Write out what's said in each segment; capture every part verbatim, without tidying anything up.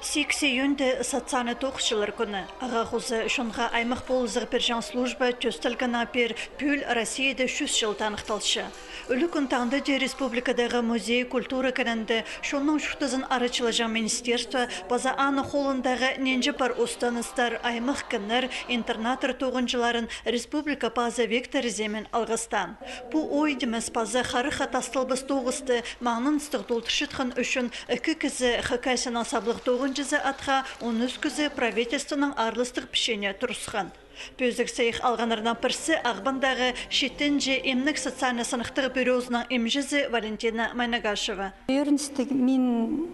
Сигіс июньда социальный тоғысчылар кӱні. Ағаа хоза чонға аймах полызығ пирҷең служба тӧстелгеннең пеер пӱӱл Россияда чӱс чыл таныхталча. Ӱлӱкӱн таңда даа республикадағы музей, культура кінінде чонның чуртазын арачылаҷаң министерство паза аның холындағы нинҷе пар устаныстар аймах кіннер, интернаттар тоғынҷыларын республика паза вектор іземен алғыстаан. Пу ой нимес паза харахха тасталбас тоғысты маңнаныстығ толдырчатхан ӱчӱн ікі кізі Хакасияның саблығ тоғынҷызы атха, он ӱс кізі правительствоның аарластығ пічиине турысхан. Пӧзік сыйых алғаннарның пірсі Ағбандағы читінҷі имнег социальный сынахтығ бюрозының имҷізі Валентина Майнагашева. Ӧріністіг, мин,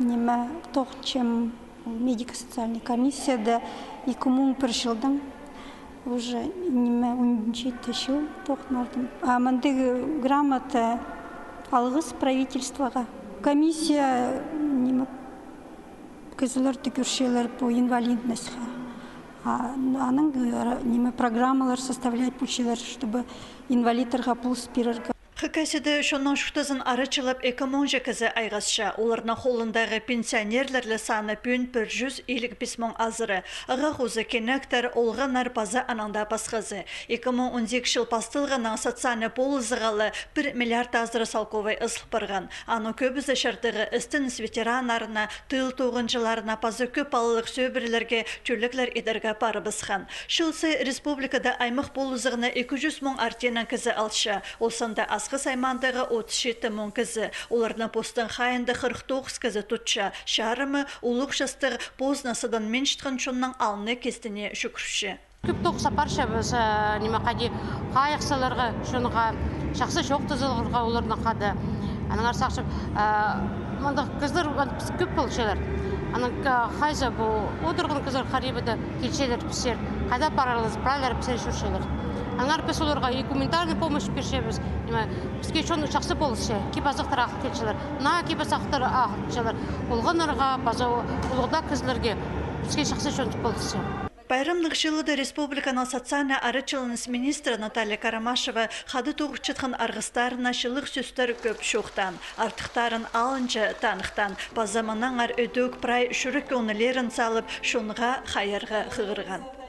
ниме, тоғынчам медико-социальный комиссияда ікі муң пір чылдаң, уже, ниме, он читі чыл тоғынардым. А мындағ грамота, алғыс правительствоға. Комиссия, ниме, кізілерді кӧрчелер пу инвалидностьха. А, анаң, э, ра-, ниме, программалар составлять полчалар, чтобы инвалидтарға полыс пирерге. Хакасияда чонның чуртазын арачылап ікі муңҷа кізі айғасча. Оларның холындағы пенсионерлер ле саны пӱӱн пір чӱс илиг пис муң азыра. Ағаа хоза кинектер, олғаннар паза анаң даа пасхазы. Ікі муң он сигіс чыл пасталғаннаң социальный полызығға ла пір миллиард азыра салковай ызыл парған. Аның кӧбізі чардығы істеніс ветераннарына, тыл тоғынҷыларына паза кӧп палалығ сӧбірелерге тӧлеглер идерге парыбысхан. Чыл сай республикада аймах полызығны ікі чӱс муң артынаң кізі алча. Ол санда Асхыс аймаандағы отыс читі муң кізі. Оларны постың хайиинда хырых тоғыс кізі тутча. Чарымы улуғ частығ, позына сыданминчатхан чонның алнына кистіне чӱгӱрче. Кӧп тоғыс апарчабыс, а, ниме, хайди хайығ саларға чонға, чахсы чоохтазарға оларнаң хада. Аннаңар сағынчам, а, мындағ кізілер, а, піс кӧп полчалар. Анаң, а, хайзы пу одырған кізілер харибада килчелер пісчер. Хайда парарлар, прайлар пісчер чӧрчелер. Аннаңар піс оларға и гуманитарный помощь пирчебіс. Ниме, піске чон чахсы полысча, кип-азахтар ағыл килчелер. Наа кип-азахтар ағылчалар. Олғаннарға, паза улуғ даа кізілерге піске чахсы чон полысча. Пайрамнығ чылда республиканың социальный арачыланыс министрі Наталья Карамашева хада тоғынчатхан арғыстарына чылығ сӧстер кӧп чоохтаан, артыхтарын алынҷа таныхтаан, паза мынаңар ідӧк прай чӱрекке оңныларын салып, чонға хайарға хығырған.